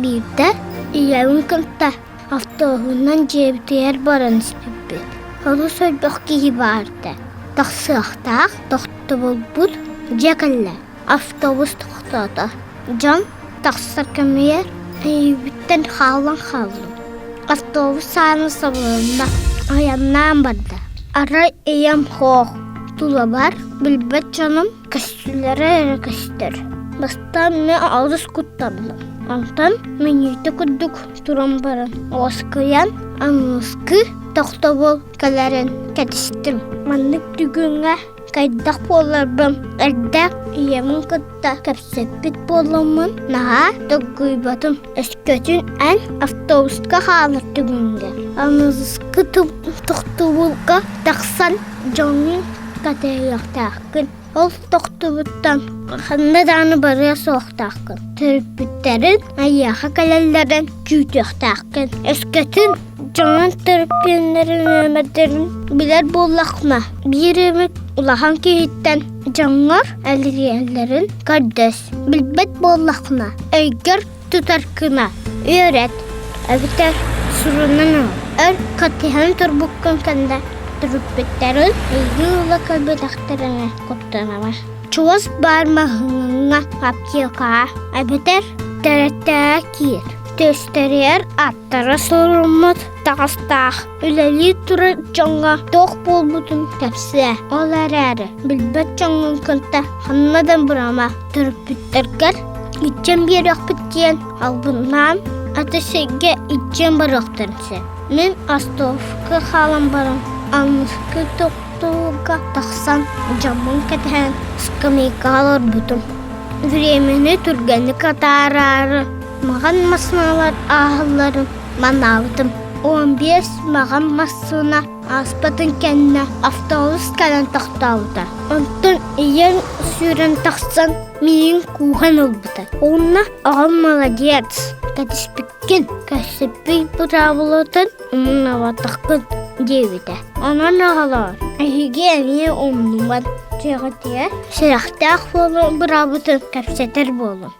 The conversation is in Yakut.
Биирдэ ийэбин кытта автобуһунан дьиэбитигэр баран испиппит. Олус элбэх киһи баар этэ. Тахсыахтаах тохтобулбут дьиэ кэллэ. Автобус тохтоото. Дьон тахсар кэмигэр өйүүбүттэн хаалан хааллым. Автобус сааны сабылынна, айаннаан барда. Арай ийэм хоох, тулабар билбэт дьонум көстүүлэрэ эрэ көстөр. Бастаан мин олус куттанным. Онтон мүнүүтэ курдук туран баран уоскуйан аныгыскы тохтобул кэлэрин кэтэстим. Маннык түгэҥҥэ хайдах буоларбын эрдэ ийэбин кытта кэпсэппит буоламмын наһаа долгуйбатым. Өскөтүн эн автобуска хаалар түгэҥҥэ аныгыскы тохтобулга тахсан дьоҥҥун кэтэһиэхтээххин. Ол тохтубуттан ханна даҕаны барыа суохтааххын. Төрөппүттэрин эйиэхэ кэлэллэрин күүтүөхтээххин. Өскөтүн дьонун төрөппүөннэрин нүөмэрдэрин билэр буоллаххына, биир эмит улахан киһиттэн дьоҥҥор эрийэллэрин көрдөс. Билбэт буоллаххына, өйгөр тутар гына үөрэт, эбэтэр сурунан ыл. Өр кэтэһэн турбуккун кэннэ төрөппүттэрин эйигин ыла кэлбэтэхтэринэ куттаныма. Чугас баар маҕаһыыҥҥа, аптекаҕа эбэтэр тэрилтэҕэ киир. Түөстэригэр аттара суруммут таҥастаах үлэлии турар дьоҥҥо туох буолбутун кэпсээ. Ол эрээри билбэт дьоҥҥун кытта ханна да барыма. Төрөппүттэргэр илдьэн биэриэхпит диэн албыннаан аты сиргэ илдьэн барыахтарын сөп. Мин островка хаалан баран аныгыскы тохтобулга тахсан дьоммун кэтэһэн скамейкаҕа олорбутум. Времени түргэнник атаараары маҕан массыыналар ааһалларын манаабытым. 15 маҕан массыына ааспытын кэннэ автобус кэлэн тохтообута. Онтон ийэм сүүрэн тахсан миигин кууһан ылбыта. Уонна оҕом молодец, кэтэспиккин, кэпсэппит быраабылатын умнубатаххын диэбитэ. Онон оҕолоор, эһиги эмиэ умнуман, дьиэҕитигэр сүрэхтээх буолун быраабытын кэпсэтэр буолуҥ.